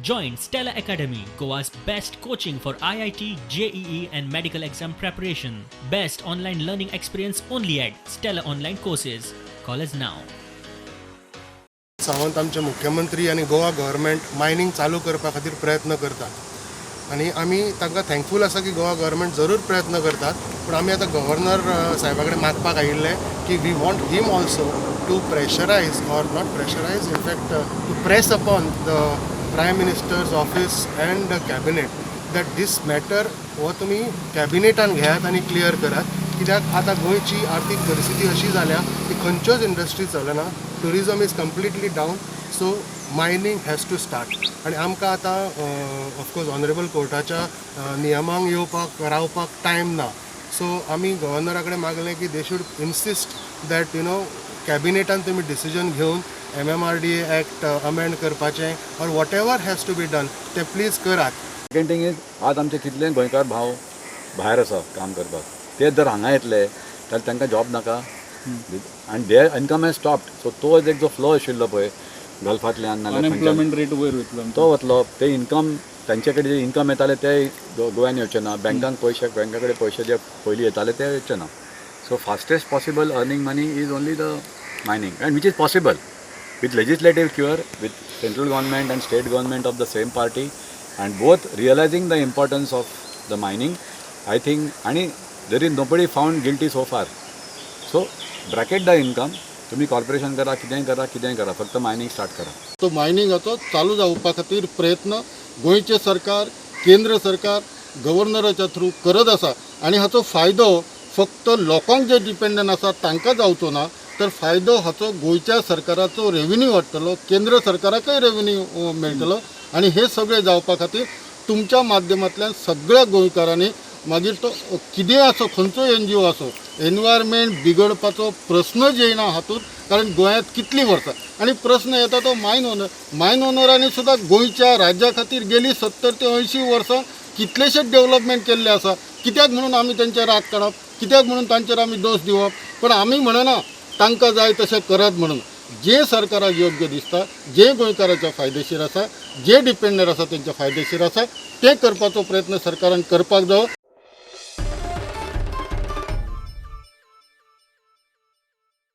Join Stella Academy, Goa's best coaching for IIT, JEE, and medical exam preparation. Best online learning experience only at Stella Online Courses. Call us now. Sawant आमचे मुख्यमंत्री आनी Goa government mining चालू करपा खातीर प्रयत्न करतात आनी आमी तांकां थँकफूल आसा की गोवा गव्हर्मेंट जरूर प्रयत्न करतात, पूण आमी आतां गव्हर्नर साहेबा कडेन मागपाक आयिल्ले की we want him also to pressurise, or not pressurise, in fact to press upon the Prime Minister's office and the cabinet that this matter हो तुमी कॅबिनेटान घेयात आनी क्लियर करात, कित्याक आतां गोंयची आर्थीक परिस्थिती अशी जाल्या की खंयच्योच इंडस्ट्री चलना. Tourism is completely down, so mining has to start. आनी आमकां आतां ऑफकोर्स ऑनरेबल कोर्टाच्या नियमांक येवपाक रावपाक टायम ना. सो आमी गव्हर्नरा कडेन मागलें की they should insist that कॅबिनेटान तुमी डिसिजन घेवन एमएमआरडीए एक्ट अमेंड करपाचें or whatever has to be done तें प्लीज करात. सेकंड थिंग is, आज आमचे कितले गोंयकार भाव भायर आसा काम करपाक, ते जर हांगा येतले जाल्यार तांकां जॉब नाका? आनी their income has stopped, so तो एक जो फ्लो आशिल्लो पळय गल्फांतल्यान नाल्यार खंयच्यान, अनएम्प्लॉयमेंट रेट वयर वयतलो. तो वतलो. ते इन्कम, तांचे कडेन जे इन्कम येताले ते गोव्यान येवचे ना. बँकांक पयशे, बँका कडेन पयशे जे पयलीं येताले ते येवचे ना. So fastest possible earning money is only the mining, and which is possible with legislative cure, with central government and state government of the same party and both realizing the importance of the mining, I think. आणि there is nobody found guilty so far, so bracket the income. तुम्ही corporation करा, कितेंय करा, कितेंय करा, फक्त mining start करा. तो मायनिंगाचो चालू जावपा खातीर प्रयत्न गोंयचें सरकार, केंद्र सरकार, गव्हर्नराच्या थ्रू करत आसा आनी हाचो फायदो फक्त लोकांक जे डिपेंडंट आसा तांकां जावचो ना, तर फायदो हाचो गोंयच्या सरकाराचो रेवेन्यू वाडटलो, केंद्र सरकाराकय रेवेन्यू मेळटलो. आनी हे सगळें जावपा खातीर तुमच्या माध्यमांतल्यान सगळ्या गोंयकारांनी, मागीर तो कितेंय आसो, खंयचोय एनजीओ आसो, एनवायरमेंट बिगडपाचो प्रस्नच येयना हातूंत, कारण गोंयांत कितलीं वर्सां आनी प्रस्न येता तो मायन ओनर. मायन ओनरांनी सुद्दां गोंयच्या राज्या खातीर गेली 70 ते 80 वर्सां कितलेशेच डेवलपमेंट केल्ले आसा. कित्याक म्हणून आमी तेंचेर राग काडप? कित्याक म्हणून तांचेर आमी दोश दिवप? पण आमी म्हणना तांकां जाय तशें करात म्हणून. जें सरकाराक योग्य दिसता, जें गोंयकाराच्या फायदेशीर आसा, जे डिपेंडर आसा तेंच्या फायदेशीर आसा, तें करपाचो प्रयत्न सरकारान करपाक जावो.